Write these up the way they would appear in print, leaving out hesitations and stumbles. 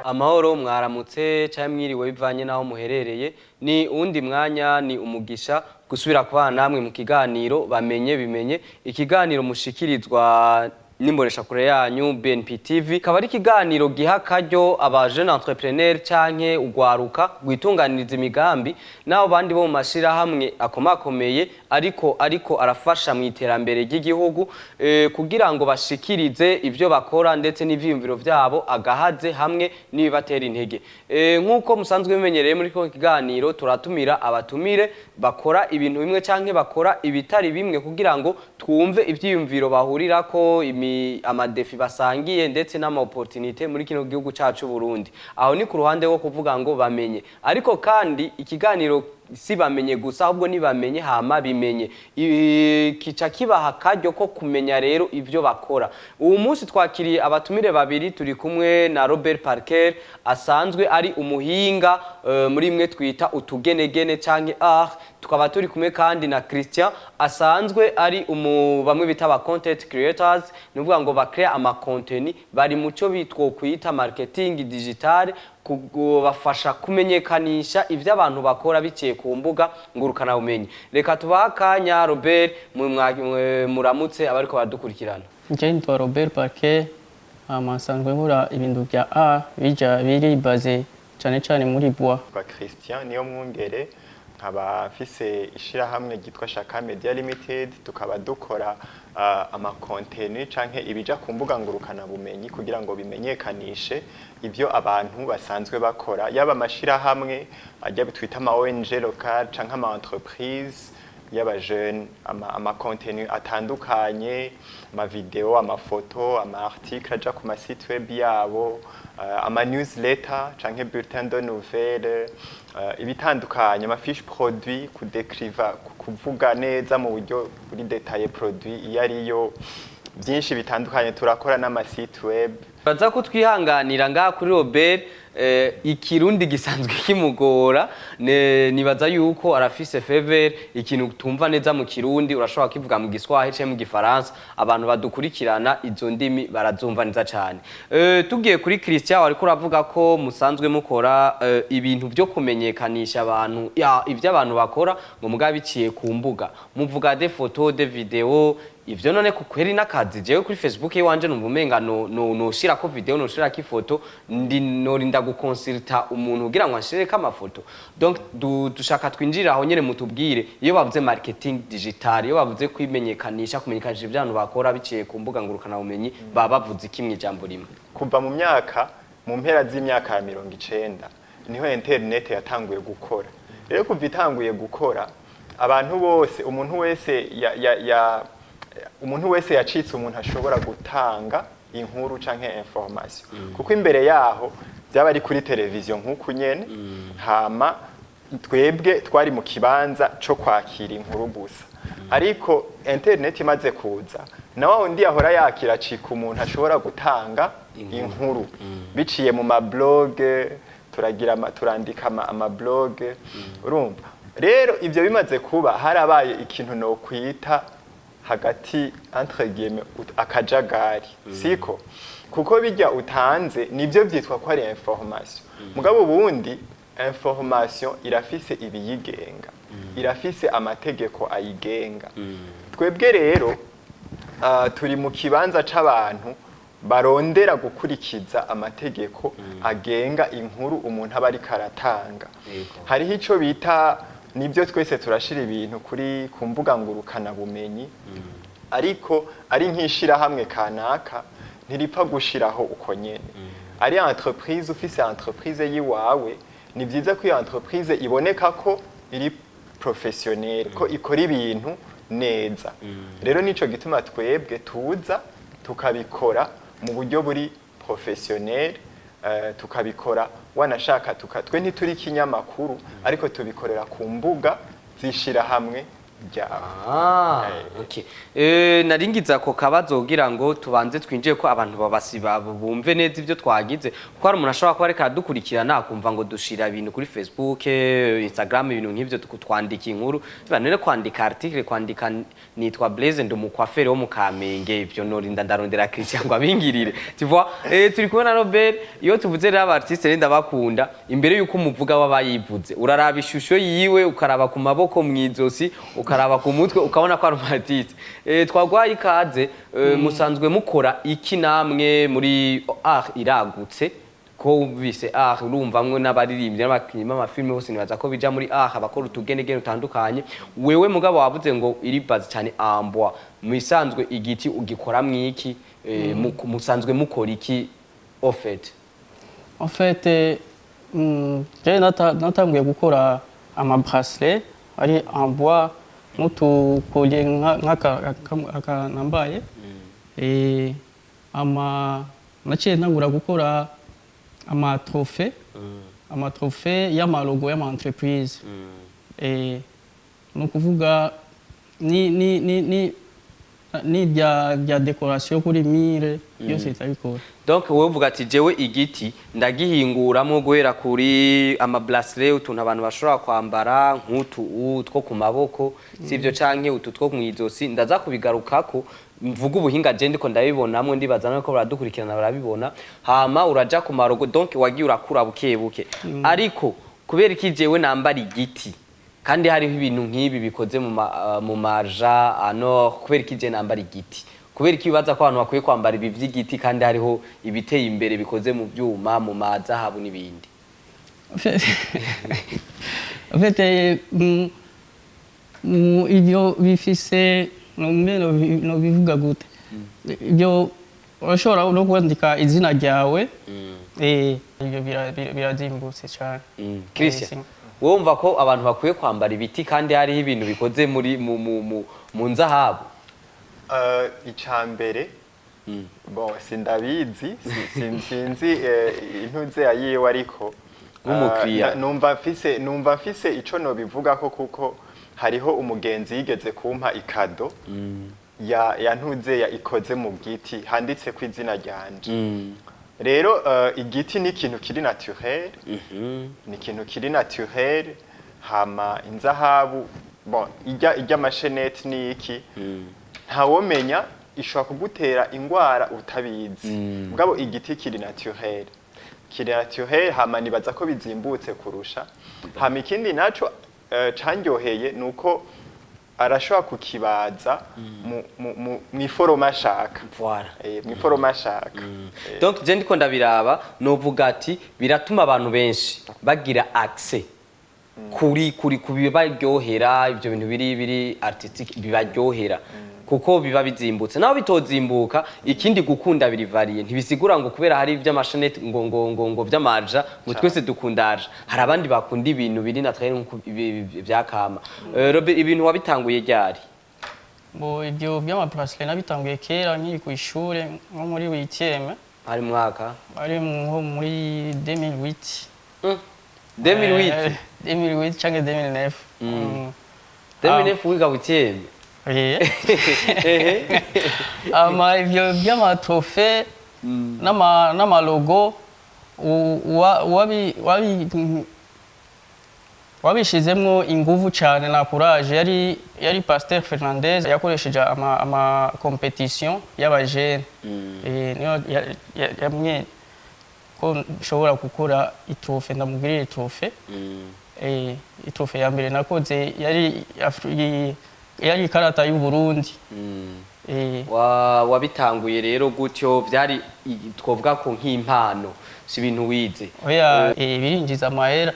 Amahoro, mwaramutse cyangwa mwiriwe bivanye n'aho muherereye. Ni uwundi mwanya, ni umugisha gusubira kubana namwe mu kiganiro Bamenye Bimenye, ikiganiro mushikirizwa n'imboneshakure yanyu BNP TV, kaba ari ikiganiro giha akaryo aba jeune entrepreneur canke ugwaruka rwitunganiriza imigambi n'abo bandi bo mu mashirahamwe akomakomeye ariko arafasha mu iterambere ry'igihugu, kugira ngo bashikirize ivyo bakora ndetse n'ivyiyumviro vyabo agahaze hamwe n'ibibatera intege. Nk'uko musanzwe bimenyereye, muri kino kiganiro turatumira abatumire bakora ibintu bimwe canke bakora ibitari bimwe kugira ngo twumve ivyiyumviro bahurirako, ama défis basangiye ndetse n'ama opportunité muri kino gihugu cacu Burundi. Aho ni ku ruhande rwo kuvuga ngo bamenye, ariko kandi ikiganiro si bamenye gusa, ahubwo nibamenye hama bimenye. Kica kibaha akaryo ko kumenya rero ivyo bakora. Uwu munsi twakiriye abatumire babiri. Turi kumwe na Robert Parker, asanzwe ari umuhinga muri imwe twita utugenegene canke art. Tukaba turi kumwe kandi na Christian, asanzwe ari umu bamwe bita aba content creators, ni ukuvuga ngo bakrea ama contenu, bari muco bitwo kwita marketing digital, kubafasha kumenyekanisha ivyo abantu bakora biciye ku mbuga ngurukanabumenyi. Reka tubahe akanya. Robert, muramutse abariko baradukurikirana. Njye nitwa Robert Parker, hama nsanzwe nkora ibintu bya art bija biri basé cyane cyane muri bois. Kwa Christian niyo mwungere, nkaba mfise ishirahamwe ryitwa Shaka Media Limited, tukaba dukora ama contenu canke ibija ku mbuga ngurukana bumenyi kugira ngo bimenyekanishe ivyo abantu basanzwe bakora, yaba amashirahamwe ajya twita ama ONG local canke ama entreprise y'aba jeune, ama contenu atandukanye, ama video, amafoto, ama article aja ku ma site web yabo, ama newsletter canke bulletin de nouvelles, ibitandukanye, ama fiche produit, kudekriva, kuvuga neza mu buryo buri détaillé produit iyo ariyo, byinshi bitandukanye. Turakora n'ama site web. Baza kutwihanganira ngaha kuri Robert, ikirundi gisanzwe kimugora. Nibaza yuko arafise faveur. Ikintu tumva neza mu Kirundi urashobora kivuga mu Giswahili canke mu Gifaransa, abantu badukurikirana izo ndimi barazumva neza cyane. Tugiye kuri Christian, wariko uravuga ko musanzwe mukora ibintu byo kumenyekanisha abantu ya ivyo abantu bakora ngo mugabe biciye ku mbuga, muvuga des photos, des vidéos. Ivyo none kukweri n'akazi? Jewe kuri Facebook iwanje numva umenga no noshirako video, noshirako ifoto, ndi norinda gukonsulta umuntu kugira ngo anshireko amafoto. Donc dushaka twinjirire aho nyene, mutubwire iyo bavuze marketing digital, iyo bavuze kwimenyekanisha, kumenyekanisha ivyo abantu bakora biciye ku mbuga ngurukana bumenyi, baba bavuze iki mw'ijambo rimwe? Kuva mu myaka, mu mpera z'imyaka ya 90 niho internet yatanguye gukora. Rero kuva itanguye gukora, abantu bose, umuntu wese ya, ya, ya umuntu wese yacitse umuntu ashobora gutanga inkuru canke information, kuko imbere yaho byaba ari kuri televiziyo nk'uku nyene, hama twebwe twari mu kibanza co kwakira inkuru gusa. Ariko internet imaze kuza, na wa wundi yahora yakira acika umuntu ashobora gutanga inkuru biciye mu ma blog. Turagira turandika ama blog. Urumva rero, ibyo bimaze kuba, harabaye ikintu no kwita hagati, entre guillemets, akajagari, siko? Kuko bijya utanze nibyo byitwa ko ari information, mugabo ubundi information irafise ibiyigenga, irafise amategeko ayigenga. Twebwe rero turi mu kibanza c'abantu barondera gukurikiza amategeko agenga inkuru umuntu aba ariko aratanga. Hariho ico bita, nibyo, twese turashira ibintu kuri ku mbuga ngurukana bumenyi, ariko ari nk'ishirahamwe kanaka ntiripfa gushiraho uko nyene. Ari entreprise, ufise entreprise yiwawe, ni vyiza ko iyo entreprise iboneka ko iri professionnel, ko ikora ibintu neza. Rero nico gituma twebwe tuza tukabikora mu buryo buri professionnel, tukabikora wanashaka twe ntituri ikinyamakuru, ariko tubikorera ku mbuga zishirahamwe ryawe. Ah, okay. Naringiza ako kabazo kugira ngo tubanze twinjiye ko abantu babasiba bumve neza ibyo twagize, kuko hari umuntu ashobora kuba ariko aradukurikirana akumva ngo dushira ibintu kuri Facebook, Instagram, ibintu nk'ivyo, twandika inkuru. Tuba none kwandika article, kwandika nitwa Blaise, ndi umukwafere wo mu Kamenge, ivyo norinda ndarondera Christian ngo abingirire. Tu vois, turi kumwe na Robert. Iyo tuvuze rero aba artiste rero ndabakunda, imbere yuko umuvuga w'abayivuze uraraba ishusho yiwe, ukaraba ku maboko, mw'izosi, ukaraba ku mutwe, ukabona ko ari umu artiste. Twagwaye ikaze. Musanzwe mukora iki namwe muri art? Iragutse ko wumvise art, urumvamwo n'abaririmbyi n'abakinyi b'amafilme, bose nibaza ko bija muri art, abakora utugenegene utandukanye. Wewe mugabo wavuze ngo iri base cyane en bois. Mu isanzwe igiti ugikoramwo iki? Musanzwe mukora iki au fait? En fait, jewe natanguye gukora ama bracelet ari en bois n'utu collier nk'aka aka nambaye. Ama naciye ntangura gukora ama trophée, ama trophée y'amalogo y'ama entreprise. Ni ukuvuga ni bya décoration kuri mur, byose ndabikora. Donc wowe uvuga ati jewe igiti ndagihinguramo guhera kuri ama bracelet, utuntu abantu bashobora kwambara nk'utu two ku maboko, sivyo, canke utu two mw'izosi. Ndaza kubigarukako mvuga ubuhinga je ndiko ndabibonamwo, ndibaza nuko baradukurikirana barabibona. Hama uraja ku marogo, donc wagiye urakura buke buke. Ariko kubera iki jewe nambara igiti kandi hariho ibintu nk'ibi bikoze mu maja ano? Kubera iki je nambara igiti? Kubera iki bibaza ko abantu bakwiye kwambara ibi vy'igiti kandi hariho ibiteye imbere bikoze mu vyuma, mu mazahabu n'ibindi? En fait, ibyo bifise mbe nobivuga gute, ibyo urashobora no kwandika izina ryawe. Ibyo birazimbutse cyane. Christian, wowe wumva ko abantu bakwiye kwambara ibiti kandi hariho ibintu bikoze muri mu nzahabu? Ica mbere, bon, sindabizi, sinzi intuze yiwe, ariko Nk'umukiriya. Numva mfise ico nobivugako, kuko hariho umugenzi yigeze kumpa i cadeau ya ntuze ya ikoze mu giti, handitse ku izina ryanje. Rero igiti ni ikintu kiri naturel, ni ikintu kiri naturel. Hama inzahabu, bon, ijya ama chaînettes ni iki, ntawomenya, ishobora kugutera ingwara utabizi. Mugabo igiti kiri naturel, kiri naturel. Hama nibaza ko bizimbutse kurusha. Hama ikindi naco candyoheye nuko arashobora kukibaza mu mw'i forme ashaka. Voilà. Mw'i forme ashaka. Donc je ndiko ndabiraba, novuga ati biratuma abantu benshi bagira accès kuri kubibaryohera, ibyo bintu biri artistique bibaryohera kuko biba bizimbutse. Naho bitozimbuka, ikindi gukunda biri varié, ntibisigura ngo kubera hari iby'ama chaînettes ngo vy'amaja ngo twese dukundaje. Hari abandi bakunda ibintu biri naturel nkuko vyakama. Robert, ibintu wabitanguye ryari? Bo, ibyo by'ama bracelet nabitanguye kera nkiri ku ishure, nko muri huitième. Hari mwaka? Ari nko muri 2008. 2008? 2008 cyangwa 2009. 2009 wiga huitième? Eh. Ama ibyo by'ama trophée n'amalogo, wabishizemwo inguvu cyane na courage yari Pasteur Fernandez, yakoresheje ama compétition y'abajene. Niyo yamwe ko nshobora gukora i trophée, ndamugirira i trophée. I trophée ya mbere nakoze yari ikarata y'u Burundi. Wabitanguye rero gutyo, byari twovuga ko nk'impano, si ibintu wize? Oya, birinjiza amahera.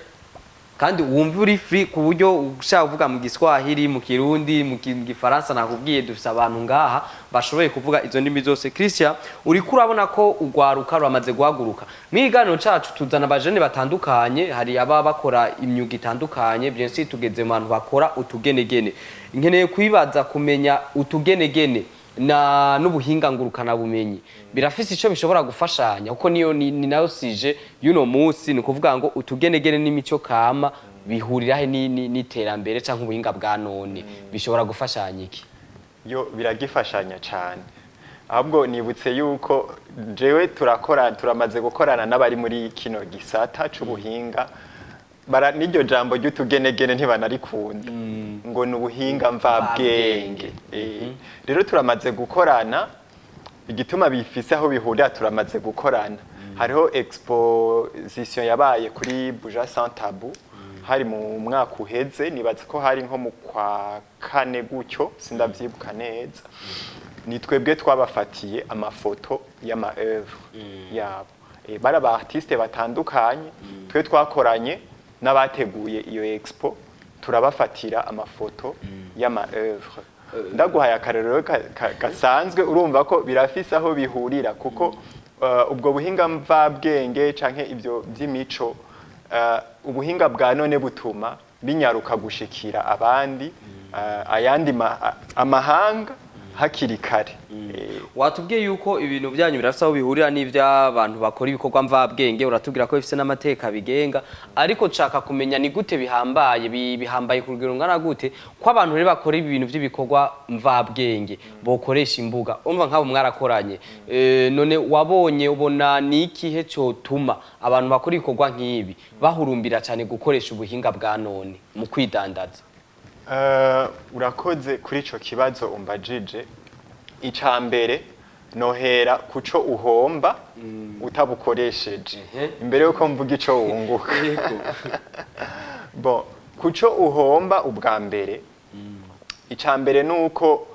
Kandi wumva uri free ku buryo ushaka kuvuga mu Giswahili, mu Kirundi, mu Gifaransa? Nakubwiye dufise abantu ngaha bashoboye kuvuga izo ndimi zose. Christian, uriko urabona ko urwaruka ruramaze guhaguruka. Mu kiganiro cacu tuzana abajene batandukanye, hari aba bakora imyuga itandukanye. Bien sûr tugeze mu bantu bakora utugenegene. Nkeneye kwibaza kumenya utugenegene na n'ubuhinga ngurukana bumenyi birafise ico bishobora gufashanya, kuko niyo ni nayo sujet y'uno munsi. Ni ukuvuga ngo utugenegene n'imico kama. Bihurira he n'iterambere canke ubuhinga bwa none? Bishobora gufashanya iki? Yo, biragifashanya cyane. Ahubwo nibutse yuko jewe turakora, turamaze gukorana n'abari muri kino gisata c'ubuhinga, bara n'iryo jambo ry'utugenegene ntibanarikunda, ngo ni ubuhinga mvabwenge. Rero turamaze gukorana. Igituma bifise aho bihurira, turamaze gukorana, hariho exposition yabaye kuri Buja Sans Tabou, hari mu mwaka uheze, nibaza ko hari nko mu kwa kane gutyo, sindavyibuka neza. Ni twebwe twabafatiye amafoto y'ama œuvre yabo. Bari aba artiste batandukanye, twe twakoranye n'abateguye iyo expo, turabafatira amafoto y'ama œuvre. Ndaguhaye akarorero gasanzwe, urumva ko birafise aho bihurira, kuko ubwo buhinga mvabwenge canke ivyo by'imico, ubuhinga bwa none butuma binyaruka gushikira abandi, ayandi amahanga hakiri kare. Watubwiye yuko ibintu byanyu birafise aho bihurira n'ivy'abantu bakora ibikorwa mvabwenge, uratubwira ko bifise n'amateka bigenga, ariko nshaka kumenya ni gute bihambaye, bihambaye ku rugero rungana gute ko abantu rero bakora ibintu by'ibikorwa mvabwenge bokoresha imbuga. Umva, nk'abo mwarakoranye, none wabonye, ubona ni ikihe cotuma abantu bakora ibikorwa nk'ibi bahurumbira cyane gukoresha ubuhinga bwa none mu kwidandaza? Urakoze kuri ico kibazo umbajije. Ica mbere nohera kuco uhomba utabukoresheje, imbere yuko mvuga ico wunguka. Bon, kuco uhomba ubwa mbere, ica mbere nuko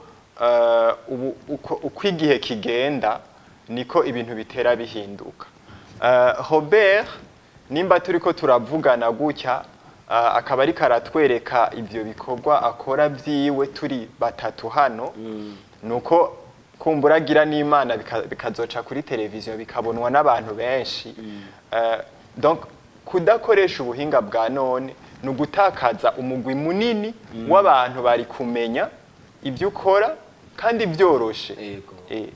ubu uko igihe kigenda niko ibintu bitera bihinduka. Robert, nimba turiko turavugana gutya, akaba ariko aratwereka ivyo bikorwa akora vyiwe, turi batatu hano, nuko kumbura agira n'Imana bikazoca kuri televiziyo, bikabonwa n'abantu benshi. Donc kudakoresha ubuhinga bwa none ni ugutakaza umugwi munini w'abantu bari kumenya ibyo ukora, kandi byoroshe,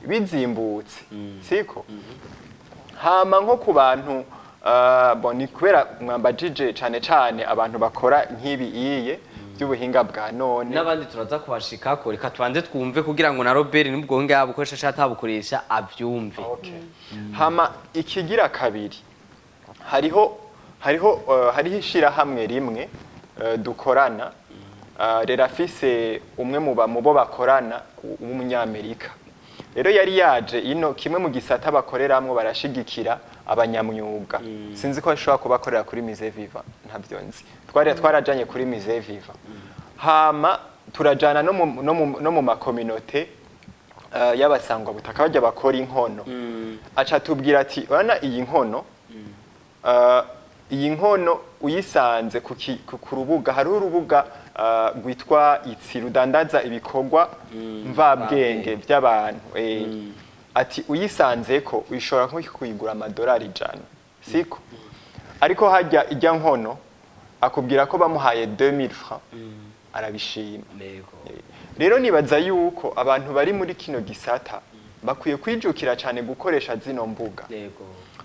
bizimbutse, siko? Hama nko ku bantu, bon, ni kubera mwambajije cane cane abantu bakora nk'ibi iye by'ubuhinga bwa none. N'abandi turaza kubashikako. Reka tubanze twumve kugira ngo na Robert n'ubwo buhinga yabukoresha cyangwa atabukoresha abyumve. Okay. Hama ikigira kabiri, hariho ishirahamwe rimwe dukorana, rirafise umwe mu bo bakorana w'umunyamerika. Rero yari yaje ino, kimwe mu gisata bakoreramwo barashigikira abanyamyuga. Sinzi ko ashobora kubakorera kuri Musée Vivant, ntavyo nzi. Twari twarajanye kuri Musée Vivant, hama turajana no mu ma communauté y'abasangwa butaka bajya bakora inkono. Aca tubwira ati: "Urabona iyi nkono, iyi nkono uyisanze ku rubuga, hariho urubuga rwitwa Etsy rudandaza ibikorwa mvabwenge by'abantu." Ati uyisanze ko uyishobora nko kuyigura amadolari 100, siko? Ariko hajya ijya nkono akubwira ko bamuhaye 2000 francs arabishima. Rero nibaza yuko abantu bari muri kino gisata bakwiye kwijukira cyane gukoresha zino mbuga.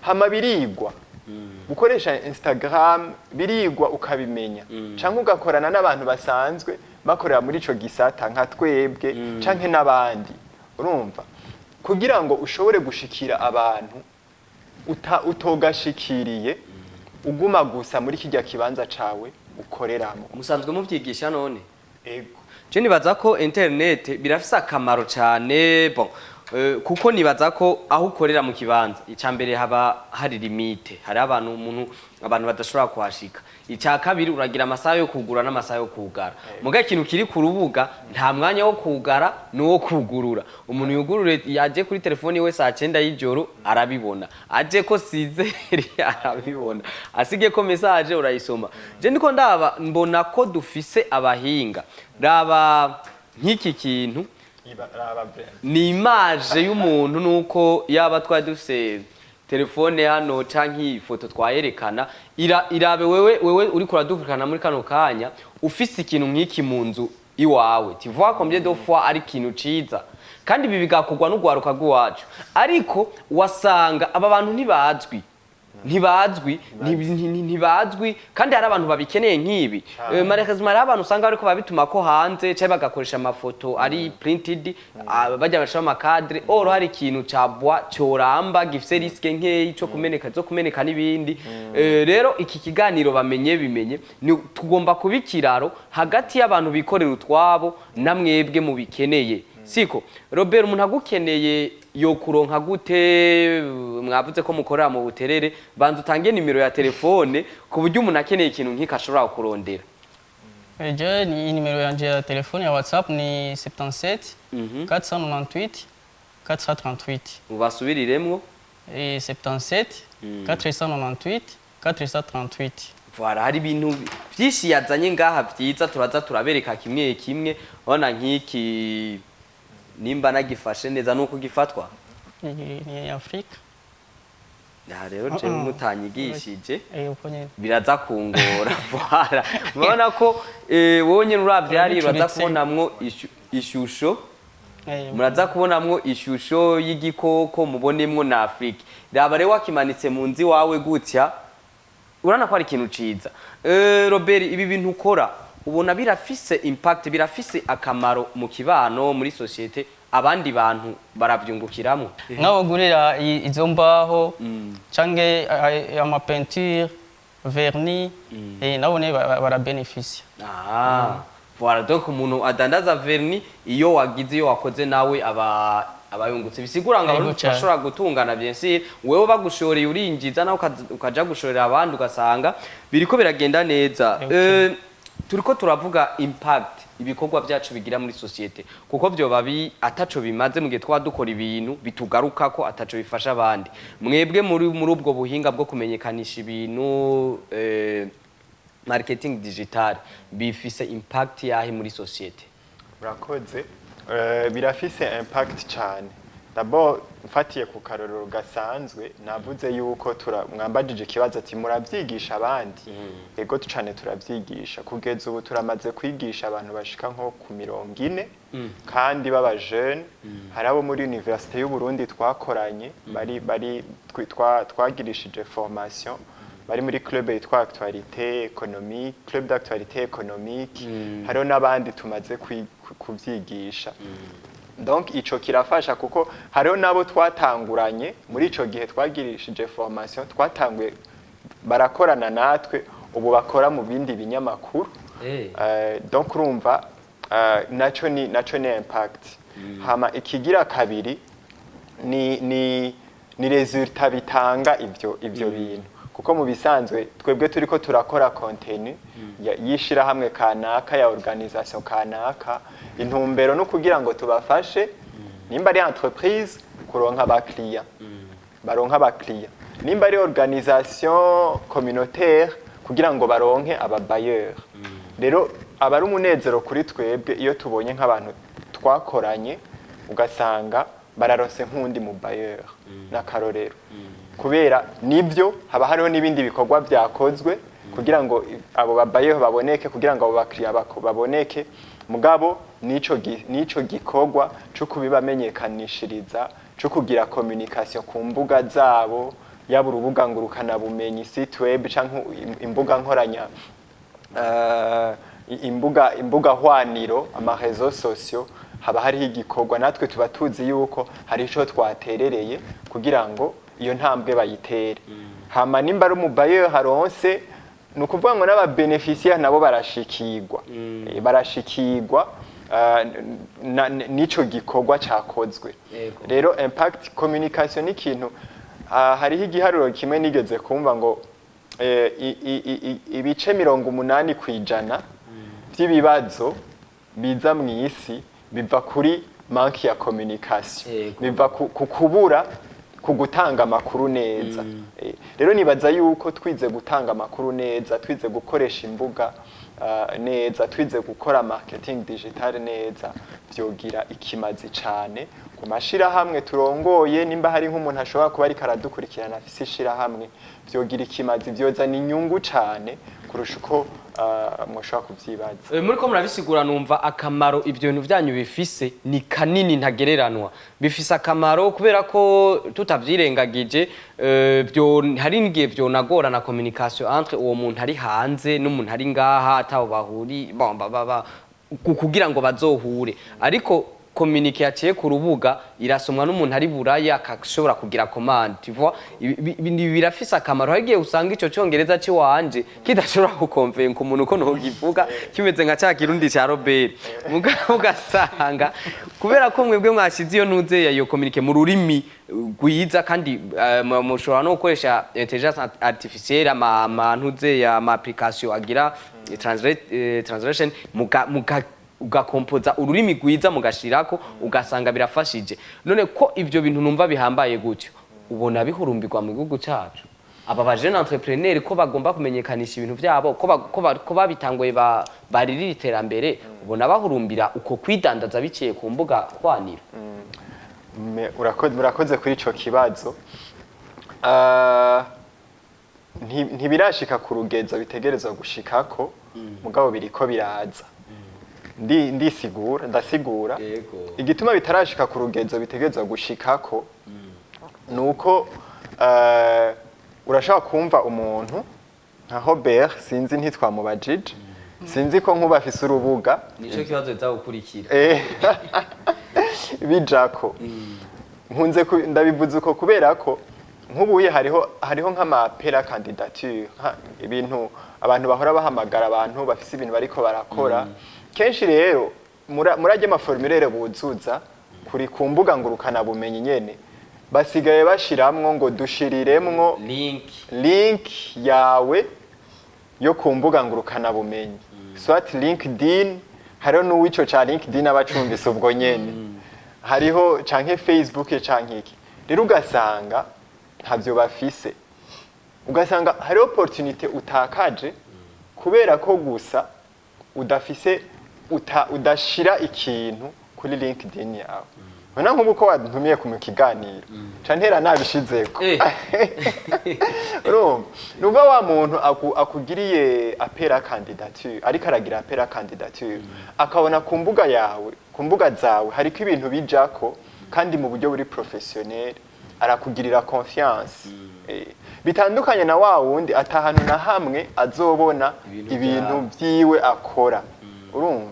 Hama birigwa gukoresha Instagram, birigwa ukabimenya, canke ugakorana n'abantu basanzwe bakorera muri ico gisata nka twebwe canke n'abandi, urumva, kugira ngo ushobore gushikira abantu utogashikiriye uguma gusa muri kirya kibanza cawe ukoreramo. Musanzwe muvyigisha none? Ego. Je nibaza ko internet birafise akamaro cyane, bon, kuko nibaza ko aho ukorera mu kibanza, icya mbere haba hari limite, hari abantu, umuntu, abantu badashobora kuhashika. Icya kabiri, uragira amasaha yo kugura n'amasaha yo kugara. Muga ikintu kiri ku rubuga, nta mwanya wo kugara n'uwo kugurura. Umuntu yugurure yaje kuri telefoni we saa 9 y'ijoro arabibona, aje ko sizeri arabibona, asige ko message urayisoma. Je ndiko ndaba, mbona ko dufise abahinga. Raba nk'iki kintu. Raba vraiment. Ni image y'umuntu, nuko yaba twari dufise telefone hano canke iyi foto twayerekana. Irabe wewe uriko uradukurikirana muri kano kanya, ufise ikintu nk'iki mu nzu iwawe, tu vois combien de fois ari ikintu ciza. Kandi ibi bigakorwa n'urwaruka rw'iwacu, ariko wasanga aba bantu ntibazwi. Ntibazwi, ntibazwi kandi hari abantu babikeneye nk'ibi. Malheureusement, hariho abantu usanga bariko babituma ko hanze canke bagakoresha amafoto ari printed, bajya bashira ama cadre. Or hari ikintu ca bois coramba, gifise risque nkeyi co kumeneka, zo kumeneka n'ibindi. Rero iki kiganiro Bamenye Bimenye ni tugomba kuba ikiraro hagati y'abantu bikorera utwabo na mwebwe mubikeneye, siko Robert? Umuntu agukeneye yo kuronka gute? Mwavuze ko mukorera mu Buterere. Banza utange nimero ya telefone ku buryo umuntu akeneye ikintu nk'iki ashobora kurondera. Je ni nimero yanje ya telefone ya WhatsApp ni 77 498 438. Mubasubiriremwo. Et 77 498 438. Voilà, hari ibintu byinshi yazanye ngaha byiza, turaza turabereka kimwe kimwe. Urabona nk'iki, nimba nagifashe neza nuko gifatwa. Ni Afrika. Aha rero jewe mutanyigishije uko nyene. biraza kungora. Voilà, murabona ko wowe nyene uravye hariya uraza Urabicuritse. kubonamwo ishusho. Muraza kubonamwo ishusho y'igikoko, mubonemwo na Afrika. Raba rero wakimanitse mu nzu iwawe gutya, urabona ko ari ikintu ciza. Robert, ibi bintu ukora ubona birafise impact, birafise akamaro mu kibano, muri société, abandi bantu baravyungukiramwo? Nk'aho ugurira izo mbaho canke ama peinture, vernis, nabone barabénéficia. Ah, voilà, donc umuntu adandaza vernis, iyo wagize, iyo wakoze, nawe aba abayungutse, bisigura ngo Yego abarundi cane. bashobora gutungana. Bien sûr, wewe bagushoreye urinjiza, nawe ukaja gushorera abandi, ugasanga biriko biragenda neza. Yego. Turiko turavuga impact ibikorwa byacu bigira muri société, kuko vyoba bi ataco bimaze mu gihe twaba dukora ibintu bitugarukako, ataco bifasha abandi. Mwebwe muri ubwo buhinga bwo kumenyekanisha ibintu, marketing digital, bifise impact yahe muri société? Urakoze. Birafise impact cyane. D'abord, mfatiye ku karorero gasanzwe, navuze yuko mwambajije ikibazo ati murabyigisha abandi. Ego cane, turavyigisha. Kugeza ubu turamaze kwigisha abantu bashika nko ku 40 kandi baba jeune. Hari abo muri Université y'u Burundi twakoranye, bari twagirishije formation, bari muri club yitwa Actualité économique, club d'actualité économique. Hariho n'abandi tumaze kuvyigisha. Donc ico kirafasha, kuko hariho n'abo twatanguranye muri ico gihe twagirishije formation, twatanguye barakorana natwe, ubu bakora mu bindi binyamakuru. Donc urumva naco ni impact. Hama ikigira kabiri ni résultat bitanga ivyo bintu, kuko mu bisanzwe twebwe turiko turakora contenu y'ishirahamwe kanaka, ya organisation kanaka, intumbero no kugira ngo tubafashe, nimba ari entreprise, kuronka abakiriya, baronka abakiriya, nimba ari organisation communautaire, kugira ngo baronke aba bailleur. Rero aba ari umunezero kuri twebwe iyo tubonye nk'abantu twakoranye ugasanga bararonse nk'undi mu bailleur n'akarorero, kubera nibyo haba hariho n'ibindi bikorwa byakozwe kugira ngo abo ba bailleur baboneke, kugira ngo abo bakiriya baboneke. Mugabo nico gikorwa cyo kubibamenyekanishiriza, cyo kugira communication ku mbuga zabo, yaba urubuga ngurukanabumenyi, site web, canke imbuga nkoranya imbuga hwaniro, ama réseaux sociaux, haba hariho igikorwa. Natwe tuba tuzi yuko hari ico twaterereye kugira ngo iyo ntambwe bayitere. Hama nimba ari umu bailleur haronse, ni ukuvuga ngo n'aba bénéficiaires nabo barashikirwa. Barashikirwa n'ico gikorwa cakozwe. Rero impact communication ni ikintu, hariho igiharuro kimwe nigeze kumva ngo ibice 80% by'ibibazo biza mu isi biva kuri manque ya communication, biva ku kubura ku gutanga amakuru neza. Rero nibaza yuko twize gutanga amakuru neza, twize gukoresha imbuga neza, twize gukora marketing digital neza, vyogira ikimazi cane ku mashirahamwe turongoye. Nimba hari nk'umuntu ashobora kuba ariko aradukurikirana afise ishirahamwe, vyogira ikimazi, vyozana inyungu cane. Kurusha uko mushobora kuvyibaza. Muri ko murabisigura, numva akamaro ibyo bintu byanyu bifise ni kanini ntagereranwa. Bifise akamaro kubera ko tutavyirengagije, byo hari n'igihe vyonagorana communication entre uwo muntu ari hanze n'umuntu ari ngaha, ataho bahuri, bon, kugira ngo bazohure. Ariko communiqué yaciye ku rubuga irasomwa n'umuntu ari Buraya, akashobora kugira commande, tu vois. Birafise akamaro. Hari igihe usanga ico Congereza ciwanje kidashobora gukonvenka umuntu uko nokivuga, kimeze nka ca Kirundi ca Robert. Mugabo ugasanga kubera ko mwebwe mwashize iyo ntuze iyo communiqué mu rurimi rwiza, kandi mushobora no gukoresha intelligence artificielle, ama ntuze ya ama application agira translation, muga ugakompoza ururimi rwiza, mugashirako, ugasanga birafashije. None ko ivyo bintu numva bihambaye gutyo, ubona bihurumbirwa mu gihugu cacu? Aba ba jeune entrepreneur ko bagomba kumenyekanisha ibintu vyabo, ko babitanguye, baririra iterambere, ubona bahurumbira uko kwidandaza biciye ku mbuga hwaniro? Murakoze kuri ico kibazo. Ntibirashika ku rugezo bitegerezwa gushikako, mugabo biriko biraza. Ndisigura, ndasigura. Igituma bitarashika ku rugezo bitegerezwa gushikako nuko urashobora kumva umuntu nka Robert, sinzi, ntitwamubajije, sinzi ko nkuba afise urubuga. Nico kibazo biza gukurikira. Bijako nkunze ndabivuze uko kubera ko nk'ubuye hariho nk'ama appels à candidature, ibintu abantu bahora bahamagara abantu bafise ibintu bariko barakora. Kenshi rero murajya ama formulaire buzuza kuri ku mbuga ngurukana bumenyi nyene, basigaye bashiramwo ngo dushiriremwo link, link yawe yo ku mbuga ngurukana bumenyi, soit LinkedIn, hariho n'uwico ca LinkedIn aba acumvise ubwo nyene, hariho canke Facebook canke iki. Rero ugasanga ntavyo bafise, ugasanga hariho opportunité utakaje kubera ko gusa udafise udashira ikintu kuri LinkedIn yawe. Ubona nk'ubu ko wantumiye ku mu kiganiro, ca ntera nabishizeko. Urumva, nuva wa muntu akugiriye appel à candidature, ariko aragira appel à candidature, akabona ku mbuga yawe, ku mbuga zawe hariko ibintu bijako kandi mu buryo buri professionnel, arakugirira confiance. Bitandukanye na wa wundi atahantu na hamwe azobona ibintu ibintu vyiwe akora. Urumva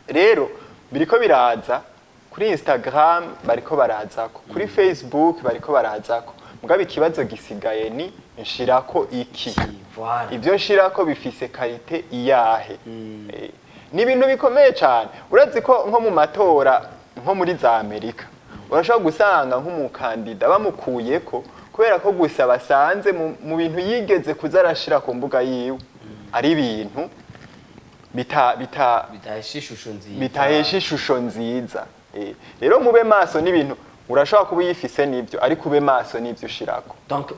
rero biriko biraza kuri Instagram, bariko barazako kuri Facebook, bariko barazako. Mugabo ikibazo gisigaye ni nshirako iki? Voilà. Ibyo nshirako bifise qualité iyahe? Ni ibintu bikomeye cyane. Urazi ko nko mu matora, nko muri za Amerika, urashobora gusanga nk'umukandida bamukuyeko kubera ko gusa basanze mu bintu yigeze kuza arashira ku mbuga yiwe ari ibintu bita bita Bitahesha ishusho nziza. Bitahesha ishusho nziza. Rero mube maso n'ibintu. Urashobora kuba uyifise n'ibyo, ariko ube maso n'ibyo ushirako. Donc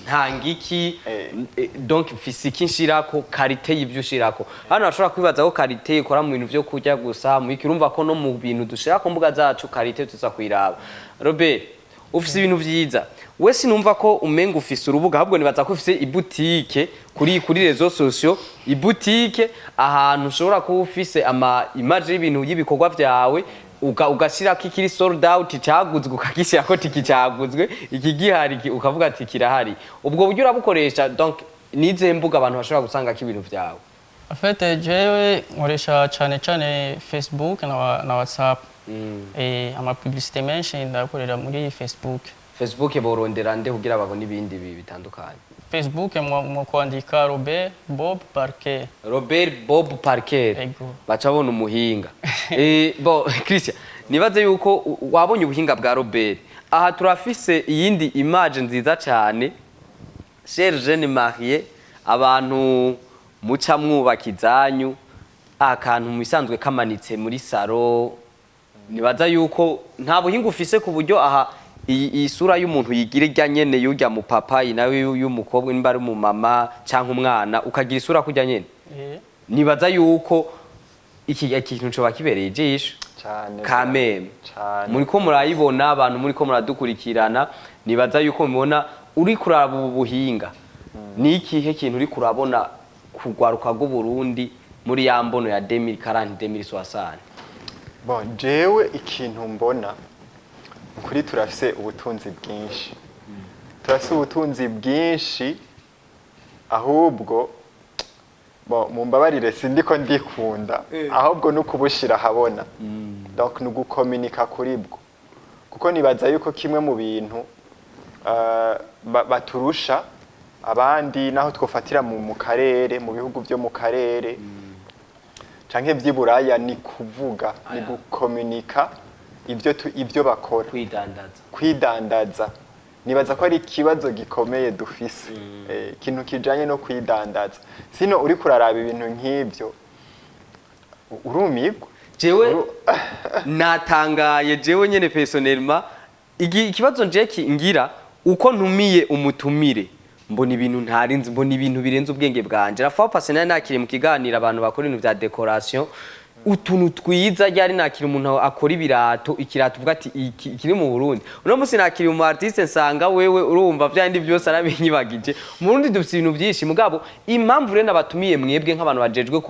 ntanga iki? Donc mfise iki nshirako, qualité y'ivyo ushirako. Hano bashobora kwibaza ko qualité ikora mu bintu vyo kurya gusa, mu iki. Urumva ko no mu bintu dushira ku mbuga zacu qualité tuza kuyiraba. Robert, ufise ibintu vyiza. We sinumva ko umenga ufise urubuga, ahubwo nibaza ko ufise ibutike kuri réseaux sociaux, ibutike ahantu ushobora kuba ufise ama image y'ibintu, y'ibikorwa vyawe, ugashyirako ikiri sold out, cyaguzwe, ukagishyirako tiki cyaguzwe, ikigihari ukavuga ati kirahari. Ubwo buryo urabukoresha? Donc nizihe mbuga abantu bashobora gusangako ibintu vyawe? En fait, jewe nkoresha cyane cyane Facebook na WhatsApp. Ama publicité menshi ndayakorera muri Facebook. Facebook borondera nde kugira babone ibindi bitandukanye? Facebook mu kwandika Robert Bob Parker. Robert Bob Parker. Ego. Baca babona umuhinga. Bo Christian, nibaze yuko wabonye ubuhinga bwa Robert. Aha turafise iyindi image nziza cyane. Cher jeune marié, abantu muca mwubaka izanyu, akantu mu bisanzwe kamanitse muri salon, nibaza yuko nta buhinga ufise ku buryo aha iyi sura y'umuntu yigira irya nyene y'urya mu papa, iyi nawe y'umukobwa, nimba ari umumama canke umwana, ukagira isura kurya nyene. Nibaza yuko iki kintu coba kibereye ijisho. Cyane. Kameme. Cyane. Muriko murayibona, abantu muriko muradukurikirana, nibaza yuko mubona uri kuraba ubu buhinga. Ni ikihe kintu uri kurabona? Kugwaruka rw'Uburundi muri ya mbono ya 2040, 2060? Bon, jewe ikintu mbona kuri, turafise ubutunzi bwinshi, turafise ubutunzi bwinshi. Ahubwo bon, mumbabarire, sindiko ndikunda, ahubwo no kubushira ahabona, donc ni ugukominika kuri bwo, kuko nibaza yuko kimwe mu bintu baturusha abandi, naho twofatira mu karere, mu bihugu byo mu karere canke vy'i Buraya, ni kuvuga, ni gukominika ivyo bakora. Kwidandaza. Kwidandaza nibaza ko ari ikibazo gikomeye dufise, ikintu kijanye no kwidandaza. Sino uriko uraraba ibintu nk'ivyo, urumigwa. Jewe natangaye, jewe nyene personnellement. Ikibazo nje ngira uko ntumiye umutumire, mbona ibintu ntarinzi, mbona ibintu birenze ubwenge bwanje. La fois passée nari nakiriye mu kiganiro abantu bakora ibintu vya décoration, utuntu twiza. Ryari nakira umuntu akora ibirato, ikirato uvuga ati iki kiri mu Burundi. Uno musi nakiriye umu artiste, nsanga wewe urumva vyandi byose arabinyibagije. Mu Burundi dufite ibintu byinshi, mugabo impamvu rero nabatumiye mwebwe nk'abantu bajejwe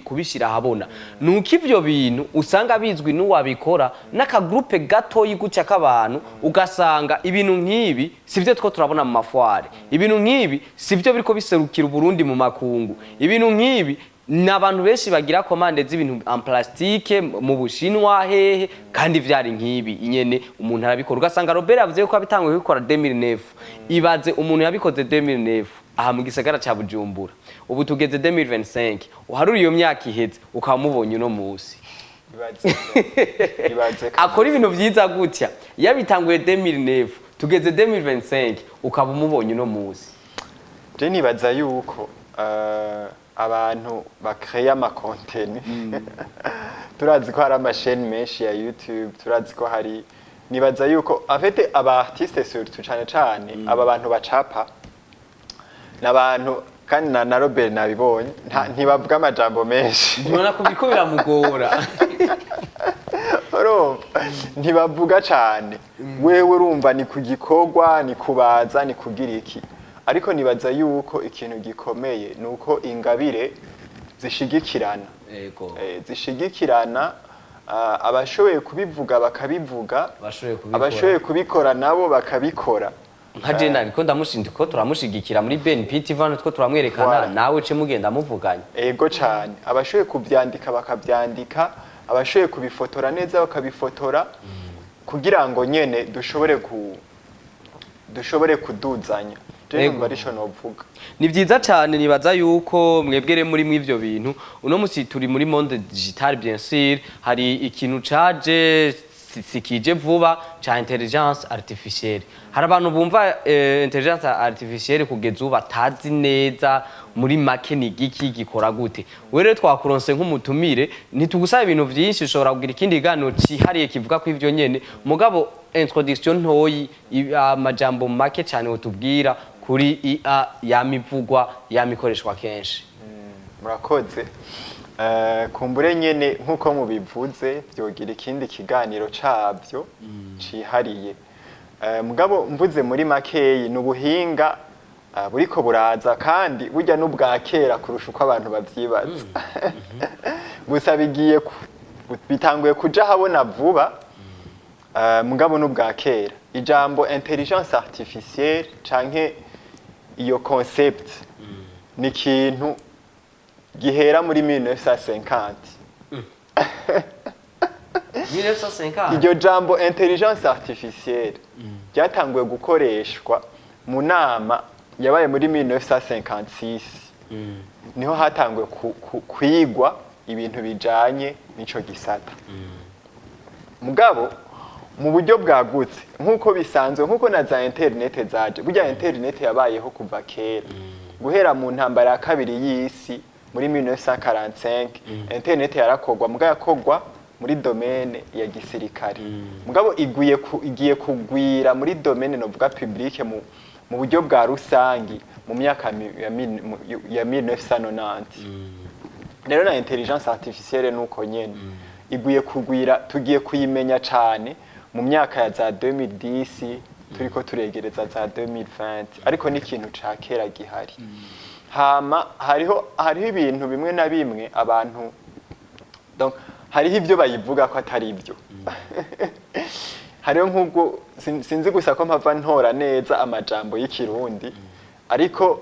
kubishira ahabona, nuko ivyo bintu usanga bizwi n'uwabikora n'akagroupe gatoyi gutya k'abantu. Ugasanga ibintu nk'ibi sivyo two turabona mu mafoires, ibintu nk'ibi sivyo biriko biserukira Uburundi mu makungu. Ibintu nk'ibi ni abantu benshi bagira commande z'ibintu en plastique mu Bushinwa hehe, kandi vyari nk'ibi nyene umuntu arabikora. Ugasanga Robert yavuze ko abitanguye kubikora 2009. Ibaze umuntu yabikoze 2009 aha mu gisagara ca Bujumbura, ubu tugeze 2025, uharura iyo myaka iheze, ukaba mubonye uno musi. Ibaze, ibaze. Akora ibintu vyiza gutya, yabitanguye 2009, tugeze 2025, ukaba umubonye uno musi. Je nibaza yuko abantu bakreya amacontenus, turazi ko hari amachaînes menshi ya YouTube, turazi ko hari, nibaza yuko en fait aba artiste surtout, cane cane aba bantu bacapa n'abantu, kandi na Robert nabibonye, ntibavuga amajambo menshi. Ubona ko biriko biramugora. Urumva ntibavuga cane. Wewe urumva ni ku gikorwa, ni kubaza, ni kugira iki. Ariko nibaza yuko ikintu gikomeye ni uko ingabire zishigikirana. Zishigikirana, abashoboye kubivuga bakabivuga, Abashoboye kubikora. abashoboye kubikora nabo bakabikora. Nka je nariko ndamushinda ko turamushigikira muri BNP TV hano, two turamwerekana. Voilà. Nawe ce mugenda muvuganye. Ego cane, abashoboye kuvyandika bakavyandika, abashoboye kubifotora neza bakabifotora, kugira ngo nyene dushobore kuduzanya. Je numva arico novuga. Ni vyiza cyane. Nibaza yuko mwebwe rero muri mw'ivyo bintu, uno musi turi muri monde digital, bien sûr hari ikintu caje, sikije vuba, ca intelligence artificielle. Hari abantu bumva intelligence artificielle kugeza ubu batazi neza muri make ni igiki, gikora gute. Wewe rero twakuronse nk'umutumire, ntitugusaba ibintu vyinshi, ushobora kugira ikindi kiganiro cihariye kivuga ko ivyo nyene, mugabo introduction ntoyi, amajambo make cyane utubwira kuri IA yamivugwa, yamikoreshwa kenshi. Murakoze. Kumbure nyene nk'uko mubivuze byogira ikindi kiganiro cabyo cihariye. Mugabo mvuze muri makeyi, ni ubuhinga buriko buraza, kandi burya n'ubwa kera kurusha uko abantu bavyibaza. Gusa bitanguye kuja habona vuba, mugabo n'ubwa kera. Ijambo intelligence artificielle canke iyo concept ni ikintu gihera muri 1950. 1950? Iryo jambo intelligence artificielle ryatanguye gukoreshwa mu nama yabaye muri 1956. Niho hatanguye kwigwa ibintu bijanye n'ico gisata, mugabo mu buryo bwagutse, nk'uko bisanzwe, nk'uko na za internet zaje. Burya internet yabayeho kuva kera, guhera mu ntambara ya kabiri y'isi muri 1945. Internet yarakorwa, mugabo yakorwa muri domaine ya gisirikare, mugabo igiye kugwira muri domaine novuga publique, mu buryo bwa rusangi, mu myaka ya 1990. Rero na intelligence artificielle nuko nyene iguye kugwira, tugiye kuyimenya cane mu myaka ya za 2010, turiko turegereza za 2020, ariko ni ikintu ca kera gihari. Hama hariho ibintu bimwe na bimwe abantu, donc hariho ibyo bayivuga ko atari ibyo. Hariho nk'ubwo sinzi gusa ko mpava ntora neza amajambo y'Ikirundi, ariko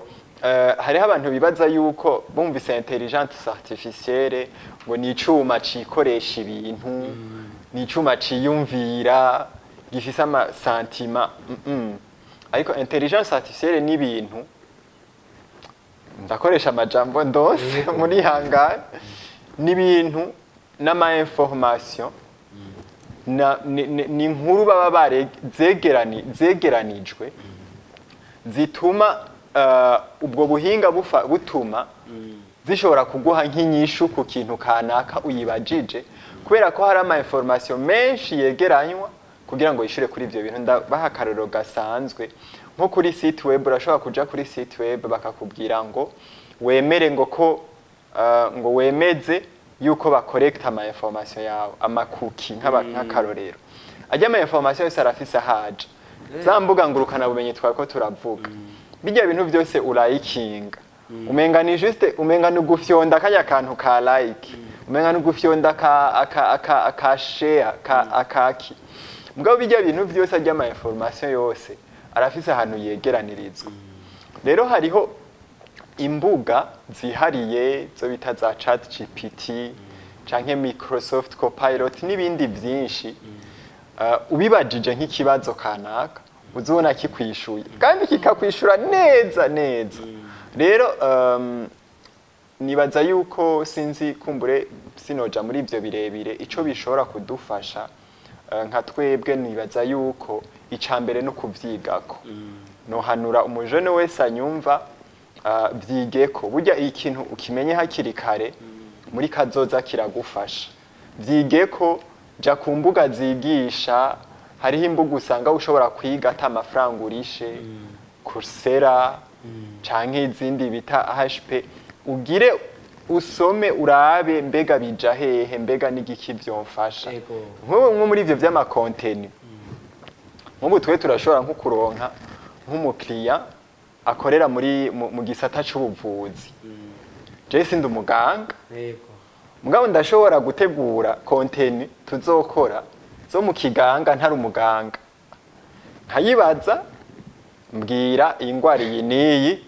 hariho abantu bibaza yuko bumvise intelligence artificielle ngo ni icuma cikoresha ibintu, ni icuma ciyumvira, gifise ama sentiments. Ariko intelligence artificielle ni ibintu, ndakoresha amajambo ndose muri hangane, ni ibintu n'ama information ni inkuru baba zegeranijwe zituma ubwo buhinga butuma zishobora kuguha nk'inyishu ku kintu kanaka uyibajije, kubera ko hari ama information menshi yegeranywa kugira ngo yishure kuri ivyo bintu. Ndabaha akarorero gasanzwe: nko kuri site web, urashobora kuja kuri site web bakakubwira ngo wemere ngo ko ngo wemeze yuko bakorekta ama information yawe, ama cookie. Nk'akarorero, ajya ama information yose arafise ahaja, za mbuga ngurukana bumenyi twako turavuga, bijya bintu byose urayikinga, umenga ni juste, umenga ni ugufyonda kajya kantu ka like, umenga ni ugufyonda ka aka aka aka share ka akaki. Mugabo bijya bintu byose, ajya ama information yose arafise ahantu yegeranirizwa. Rero hariho imbuga zihariye zo bita za Chat GPT canke Microsoft Copilot n'ibindi byinshi. Ubibajije nk'ikibazo kanaka, uzubona kikwishuye kandi kikakwishura neza neza. Rero nibaza yuko, sinzi, kumbure sinoja muri ibyo birebire, ico bishobora kudufasha nka twebwe, nibaza yuko ica mbere no kuvyigako. Nohanura umujene wese anyumva, vyigeko. Burya ikintu ukimenye hakiri kare, muri kazoza kiragufasha. Vyigeko, ja ku mbuga zigisha. Hariho imbuga usanga ushobora kwiga ata amafaranga urishe, Coursera canke izindi bita HP. Ugire usome, urabe mbega bija hehe, mbega n'igiki vyomfasha. Nk'ubu nko muri ivyo vy'ama contenu, nk'ubu twe turashobora nko kuronka nk'umukiriya akorera muri mu gisata c'ubuvuzi. Je sindi umuganga, mugabo ndashobora gutegura contenu tuzokora zo mu kiganga ntari umuganga, nkayibaza: "Mbwira iyi ndwara iyi n'iyi,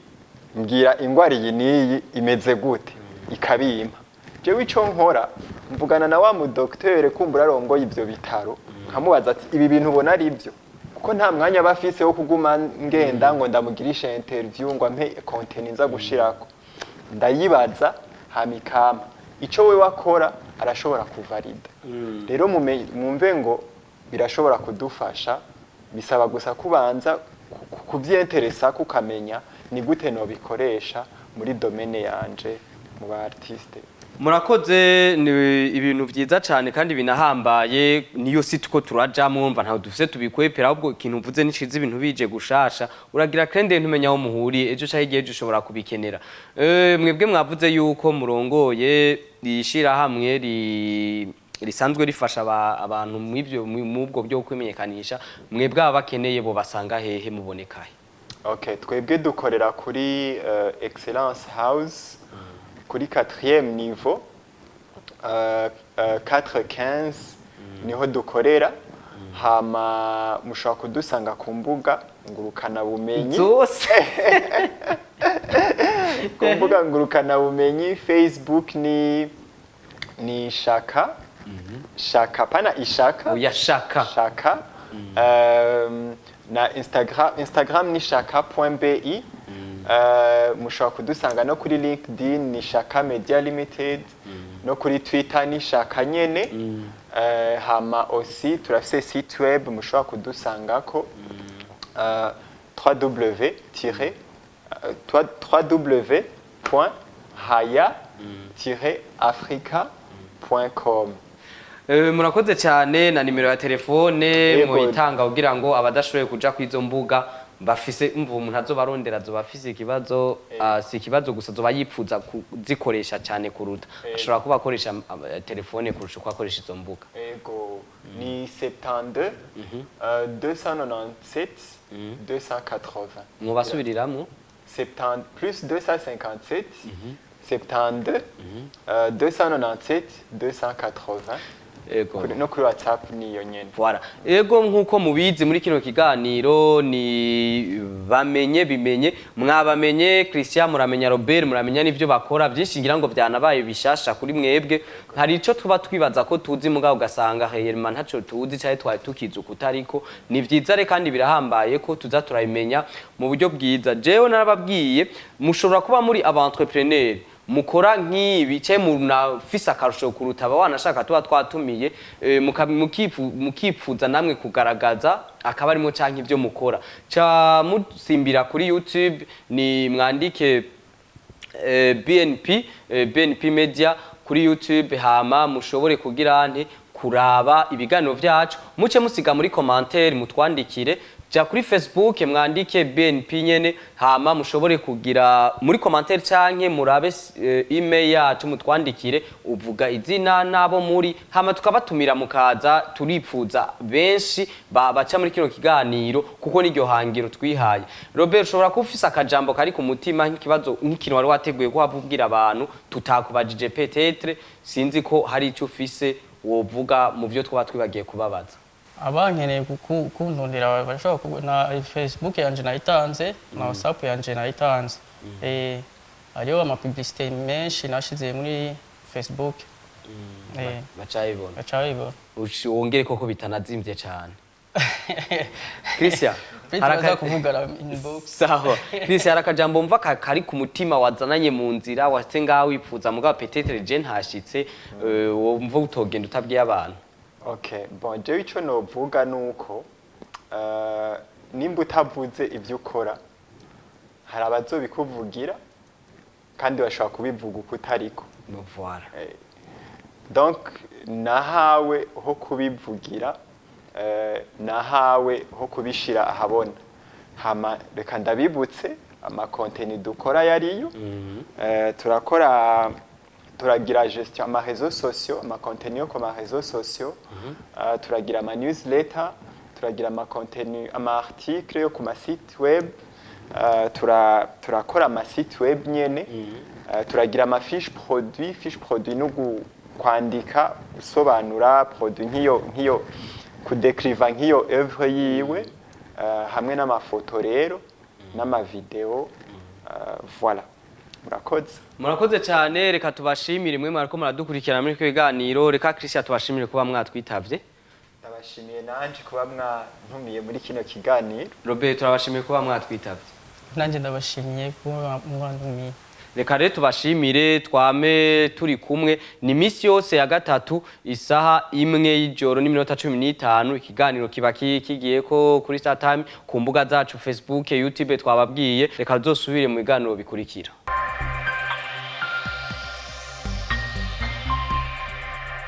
mbwira indwara iyi n'iyi imeze gute?" Ikabimpa. Jewe ico nkora, mvugana na wa mudokiteri kumbura arongoye ivyo bitaro, nkamubaza ati: "Ibi bintu ubona ari byo?" Kuko nta mwanya aba afise wo kuguma ngenda ngo ndamugirishe interview ngo ampe contenu nza gushirako. Ndayibaza hama ikampa ico we wakora, arashobora kuvalida. Rero mwumve ngo birashobora kudufasha, bisaba gusa kubanza kuvyenteresa, kukamenya ni gute nobikoresha muri domaine yanje mu ba artiste. Murakoze, ni ibintu vyiza cyane kandi binahambaye. Niyo si tuko turajamwo, mva ntaho dufise tubikwepera. Ahubwo ikintu mvuze ni ciza, ibintu bije gushasha uragira kandi ntumenya aho muhuriye ejo canke igihe ejo ushobora kubikenera. Mwebwe mwavuze yuko murongoye ishirahamwe risanzwe rifasha abantu mw'ivyo, mubwo byo kwimenyekanisha. Mwebwe aba bakeneye bo basanga hehe, muboneka he? Okay, twebwe dukorera kuri Excellence House, kuri 4e niveau, 415 niho dukorera. Hama mushobora kudusanga ku mbuga ngurukana bumenyi zose. Ku mbuga ngurukana bumenyi, Facebook ni Shaka, Shaka pana Ishaka. Oya, Shaka. Shaka. Na Instagram, Instagram ni shaka.bi. Mushobora kudusanga no kuri LinkedIn ni Shaka Media Limited, no kuri Twitter ni Shaka nyene. Hama aussi turafise site web mushobora kudusangako, www www.haya-africa.com. Murakoze cyane. Na nimero ya telefone muyitanga kugira ngo abadashoboye kuja kwizo mbuga bafise umva umuntu azobarondera azoba afise ikibazo, si ikibazo gusa, azoba yipfuza kuzikoresha cyane kuruta ashobora kuba akoresha telefone kurusha uko akoresha izo mbuga. Ego, ni 72 297 280. Mubasubiriramwo. 70 plus 257 72 297 280. Ego. No kuri WhatsApp niyo nyene. Voilà. Ego, nkuko mubizi, muri kino kiganiro ni bamenye bimenye. Mwabamenye Christian, muramenya Robert, muramenya n'ivyo bakora byinshi, ngira ngo byanabaye bishasha kuri mwebwe. Hari ico tuba twibaza ko tuzi, mugabo ugasanga réellement ntaco tuzi cyane, twari tukizi ukutariko. Ni vyiza re kandi birahambaye ko tuza turabimenya mu buryo bwiza. Jewe narababwiye, mushobora kuba muri aba entrepreneur mukora nk'ibi cye, munafise akarusho kuruta aba wanashaka tuba twatumiye, mukipfuza namwe kugaragaza akaba arimo canke ibyo mukora, ca musimbira kuri YouTube, ni mwandike BNP, BNP Media kuri YouTube, hama mushobore kugira nte kuraba ibiganiro vyacu, muce musiga muri commentaire, mutwandikire. Ja kuri Facebook, mwandike BNP nyene, hama mushobore kugira muri commentaire canke murabe email yacu, mutwandikire, uvuga izina nabo muri, hama tukabatumira mukaza. Turipfuza benshi baca muri kino kiganiro, kuko niryo hangiro twihaye. Robert, ushobora kuba ufise akajambo kari ku mutima, nk'ikibazo, nk'ikintu wari wateguye ko wava abantu tutakubajije, peut-être sinzi ko hari icyo ufise wovuga mu byo twaba twibagiye kubabaza. Abankeneye kuntondera barashobora na Facebook yanje nayitanze, na WhatsApp yanje nayitanze. Hariho ama publicité menshi nashize muri Facebook. Bacayibona. Baca babibona. Wongere koko bitanazimvye cane, Christian. Turaza kuvugana inbox. Sawa Christian, hari akajambo mva kari ku mutima wazananye mu nzira, wase ngaho wifuza, mugabo peut-être je ntashitse, wumva utogenda utabwiye abantu? Okay, bon, jewe ico novuga nuko nimba utavuze ivyo ukora, hari abazobikuvugira kandi bashobora kubivuga uko utariko. Voilà. Donc nahawe ho kubivugira, nahawe ho kubishira ahabona. Hama reka ndabibutse ama contenu dukora yariyo. Turakora, turagira gestion ama réseaux sociaux, ama contenu yo ku ma réseaux sociaux, turagira ama newsletter, turagira ama contenu, ama article yo ku ma site web, turakora ama site web nyene, turagira ama fiche produit. Fiche produit no kwandika usobanura produit nk'iyo kudekriva nk'iyo œuvre yiwe, hamwe n'amafoto rero n'ama vidéo. Voilà, murakoze. Murakoze cyane. Reka tubashimire mwe mwariko muradukurikirana muri kino kiganiro. Reka Christian tubashimire kuba mwatwitavye. Ndabashimiye nanje kuba mwantumiye muri kino kiganiro. Robert, turabashimiye kuba mwatwitavye. Nanjye ndabashimiye kuba mwantumiye. Reka rero tubashimire, twame turi kumwe. Ni misi yose ya gatatu, isaha 1 y'ijoro n'iminota 15, ikiganiro kiba kigiye ko kuri Star Time, ku mbuga zacu, Facebook, YouTube, twababwiye. Reka tuzosubire mu biganiro bikurikira.